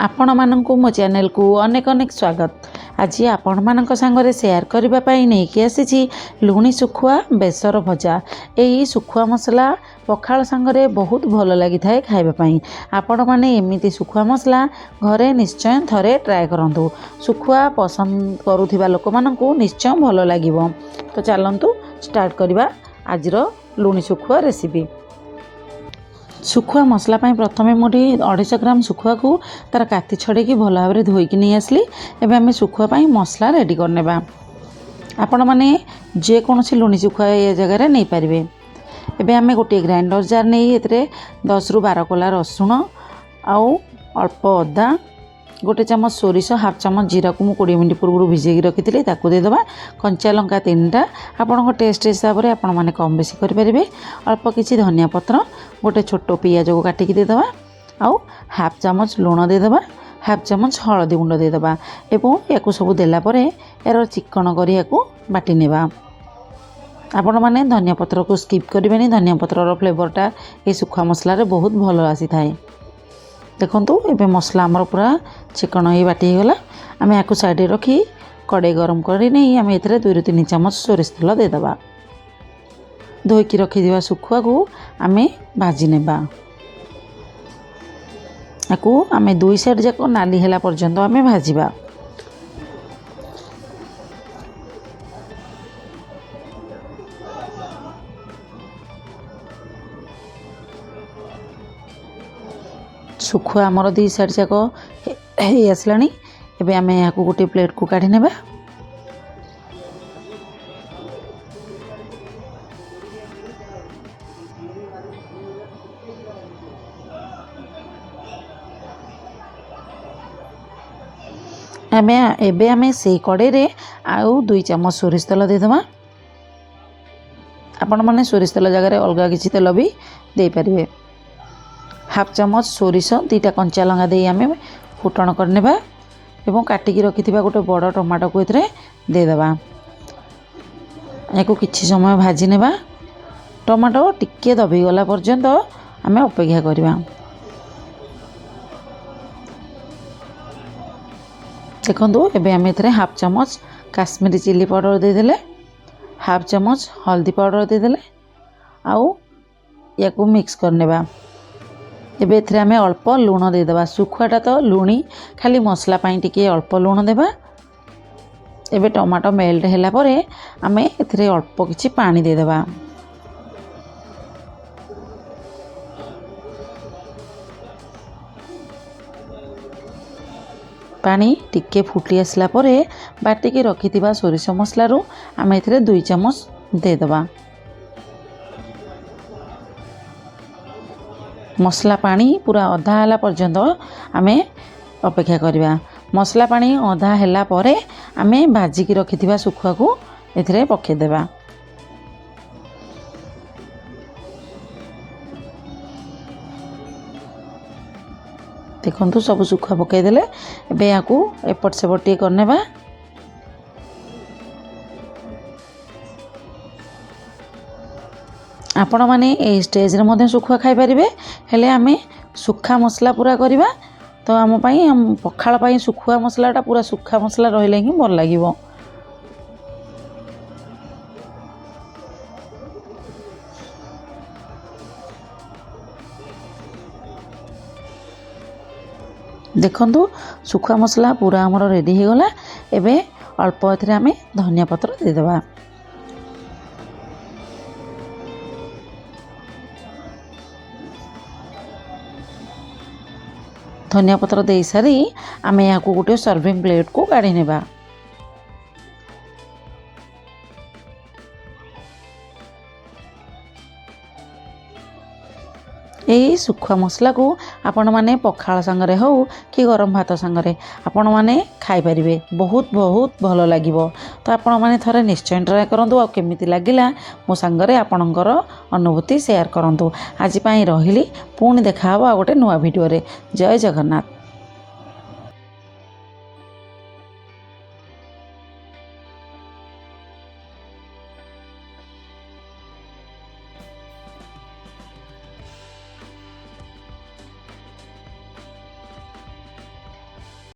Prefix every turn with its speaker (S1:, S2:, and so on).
S1: ଆପଣମାନଙ୍କୁ ମୋ ଚ୍ୟାନେଲକୁ ଅନେକ ଅନେକ ସ୍ୱାଗତ। ଆଜି ଆପଣମାନଙ୍କ ସାଙ୍ଗରେ ସେୟାର କରିବା ପାଇଁ ନେଇକି ଆସିଛି ଲୁଣି ଶୁଖୁଆ ବେସର ଭଜା। ଏହି ଶୁଖୁଆ ମସଲା ପଖାଳ ସାଙ୍ଗରେ ବହୁତ ଭଲ ଲାଗିଥାଏ ଖାଇବା ପାଇଁ। ଆପଣମାନେ ଏମିତି ଶୁଖୁଆ ମସଲା ଘରେ ନିଶ୍ଚୟ ଥରେ ଟ୍ରାଏ କରନ୍ତୁ। ଶୁଖୁଆ ପସନ୍ଦ କରୁଥିବା ଲୋକମାନଙ୍କୁ ନିଶ୍ଚୟ ଭଲ ଲାଗିବ। ତ ଚାଲନ୍ତୁ ଷ୍ଟାର୍ଟ କରିବା ଆଜିର ଲୁଣି ଶୁଖୁଆ ରେସିପି। ଶୁଖୁଆ ମସଲା ପାଇଁ ପ୍ରଥମେ ମୁଁ ଏଠି 250 ଗ୍ରାମ ଶୁଖୁଆକୁ ତା'ର କାତି ଛଡ଼େଇକି ଭଲ ଭାବରେ ଧୋଇକି ନେଇ ଆସିଲି। ଏବେ ଆମେ ଶୁଖୁଆ ପାଇଁ ମସଲା ରେଡ଼ି କରିନେବା। ଆପଣମାନେ ଯେକୌଣସି ଲୁଣି ଶୁଖୁଆ ଏ ଜାଗାରେ ନେଇପାରିବେ। ଏବେ ଆମେ ଗୋଟିଏ ଗ୍ରାଇଣ୍ଡର ଜାର୍ ନେଇ ଏଥିରେ 10ରୁ 12 କୋଲା ରସୁଣ ଆଉ ଅଳ୍ପ ଅଦା, ଗୋଟେ ଚାମଚ ସୋରିଷ, ହାଫ୍ ଚାମଚ ଜିରାକୁ ମୁଁ 20 ମିନିଟ୍ ପୂର୍ବରୁ ଭିଜେଇକି ରଖିଥିଲି, ତାକୁ ଦେଇଦେବା। କଞ୍ଚା ଲଙ୍କା 3ଟା, ଆପଣଙ୍କ ଟେଷ୍ଟ ହିସାବରେ ଆପଣମାନେ କମ୍ ବେଶୀ କରିପାରିବେ। ଅଳ୍ପ କିଛି ଧନିଆ ପତ୍ର, ଗୋଟେ ଛୋଟ ପିଆଜକୁ କାଟିକି ଦେଇଦେବା ଆଉ ହାଫ୍ ଚାମଚ ଲୁଣ ଦେଇଦେବା, ହାଫ୍ ଚାମଚ ହଳଦୀ ଗୁଣ୍ଡ ଦେଇଦେବା ଏବଂ ୟାକୁ ସବୁ ଦେଲା ପରେ ଏହାର ଚିକଣ କରି ୟାକୁ ବାଟି ନେବା। ଆପଣମାନେ ଧନିଆ ପତ୍ରକୁ ସ୍କିପ୍ କରିବେନି, ଧନିଆ ପତ୍ରର ଫ୍ଲେଭରଟା ଏ ଶୁଖୁଆ ମସଲାରେ ବହୁତ ଭଲ ଆସିଥାଏ। ଦେଖନ୍ତୁ, ଏବେ ମସଲା ଆମର ପୁରା ଚିକଣ ହେଇ ବାଟି ହେଇଗଲା। ଆମେ ୟାକୁ ସାଇଡ଼ରେ ରଖି କଡ଼େଇ ଗରମ କରି ନେଇ ଆମେ ଏଥିରେ 2ରୁ 3 ଚାମଚ ସୋରିଷ ତେଲ ଦେଇଦେବା। ଧୋଇକି ରଖିଥିବା ଶୁଖୁଆକୁ ଆମେ ଭାଜି ନେବା। ୟାକୁ ଆମେ ଦୁଇ ସାଇଡ଼୍ ଯାକ ନାଲି ହେଲା ପର୍ଯ୍ୟନ୍ତ ଆମେ ଭାଜିବା। ଶୁଖୁଆ ଆମର ଦୁଇ ସାଇଡ଼୍ ଯାକ ହେଇ ଆସିଲାଣି। ଏବେ ଆମେ ଏହାକୁ ଗୋଟିଏ ପ୍ଲେଟ୍କୁ କାଢ଼ି ନେବା। ଏବେ ଆମେ ସେଇ କଡ଼େଇରେ ଆଉ 2 ଚାମଚ ସୋରିଷ ତେଲ ଦେଇଦେବା। ଆପଣମାନେ ସୋରିଷ ତେଲ ଜାଗାରେ ଅଲଗା କିଛି ତେଲ ବି ଦେଇପାରିବେ। ହାଫ୍ ଚାମଚ ସୋରିଷ, 2ଟା କଞ୍ଚା ଲଙ୍କା ଦେଇ ଆମେ ଫୁଟଣ କରିନେବା ଏବଂ କାଟିକି ରଖିଥିବା ଗୋଟେ ବଡ଼ ଟମାଟୋକୁ ଏଥିରେ ଦେଇଦେବା। ଏହାକୁ କିଛି ସମୟ ଭାଜି ନେବା। ଟମାଟୋ ଟିକେ ଦବିଗଲା ପର୍ଯ୍ୟନ୍ତ ଆମେ ଅପେକ୍ଷା କରିବା। ଦେଖନ୍ତୁ, ଏବେ ଆମେ ଏଥିରେ ହାଫ୍ ଚାମଚ କାଶ୍ମୀରୀ ଚିଲି ପାଉଡ଼ର ଦେଇଦେଲେ, ହାଫ୍ ଚାମଚ ହଳଦୀ ପାଉଡ଼ର ଦେଇଦେଲେ ଆଉ ୟାକୁ ମିକ୍ସ କରିନେବା। ଏବେ ଏଥିରେ ଆମେ ଅଳ୍ପ ଲୁଣ ଦେଇଦେବା। ଶୁଖୁଆଟା ତ ଲୁଣି, ଖାଲି ମସଲା ପାଇଁ ଟିକେ ଅଳ୍ପ ଲୁଣ ଦେବା। ଏବେ ଟମାଟୋ ମେଲ୍ଟ ହେଲା ପରେ ଆମେ ଏଥିରେ ଅଳ୍ପ କିଛି ପାଣି ଦେଇଦେବା। ପାଣି ଟିକେ ଫୁଟି ଆସିଲା ପରେ ବାଟିକି ରଖିଥିବା ସୋରିଷ ମସଲାରୁ ଆମେ ଏଥିରେ 2 ଚାମଚ ଦେଇଦେବା। ମସଲା ପାଣି ପୁରା ଅଧା ହେଲା ପର୍ଯ୍ୟନ୍ତ ଆମେ ଅପେକ୍ଷା କରିବା। ମସଲା ପାଣି ଅଧା ହେଲା ପରେ ଆମେ ଭାଜିକି ରଖିଥିବା ଶୁଖୁଆକୁ ଏଥିରେ ପକାଇଦେବା। ଦେଖନ୍ତୁ, ସବୁ ଶୁଖୁଆ ପକାଇଦେଲେ। ଏବେ ଏହାକୁ ଏପଟ ସେପଟ ଟିକେ କରିନେବା। ଆପଣମାନେ ଏଇ ଷ୍ଟେଜ୍ରେ ମଧ୍ୟ ଶୁଖୁଆ ଖାଇପାରିବେ, ହେଲେ ଆମେ ଶୁଖା ମସଲା ପୁରା କରିବା। ତ ଆମ ପାଇଁ ପଖାଳ ପାଇଁ ଶୁଖୁଆ ମସଲାଟା ପୁରା ଶୁଖା ମସଲା ରହିଲେ ହିଁ ଭଲ ଲାଗିବ। ଦେଖନ୍ତୁ, ଶୁଖୁଆ ମସଲା ପୁରା ଆମର ରେଡ଼ି ହେଇଗଲା। ଏବେ ଅଳ୍ପ ଏଥିରେ ଆମେ ଧନିଆ ପତ୍ର ଦେଇଦେବା। ଧନିଆ ପତ୍ର ଦେଇସାରି ଆମେ ଏହାକୁ ଗୋଟିଏ ସର୍ଭିଂ ପ୍ଲେଟ୍କୁ କାଢ଼ି ନେବା। ଏହି ଶୁଖୁଆ ମସଲାକୁ ଆପଣମାନେ ପଖାଳ ସାଙ୍ଗରେ ହେଉ କି ଗରମ ଭାତ ସାଙ୍ଗରେ ଆପଣମାନେ ଖାଇପାରିବେ, ବହୁତ ବହୁତ ଭଲ ଲାଗିବ। ତ ଆପଣମାନେ ଥରେ ନିଶ୍ଚୟ ଟ୍ରାଏ କରନ୍ତୁ ଆଉ କେମିତି ଲାଗିଲା ମୋ ସାଙ୍ଗରେ ଆପଣଙ୍କର ଅନୁଭୂତି ସେୟାର କରନ୍ତୁ। ଆଜି ପାଇଁ ରହିଲି, ପୁଣି ଦେଖାହେବ ଆଉ ଗୋଟେ ନୂଆ ଭିଡ଼ିଓରେ। ଜୟ ଜଗନ୍ନାଥ।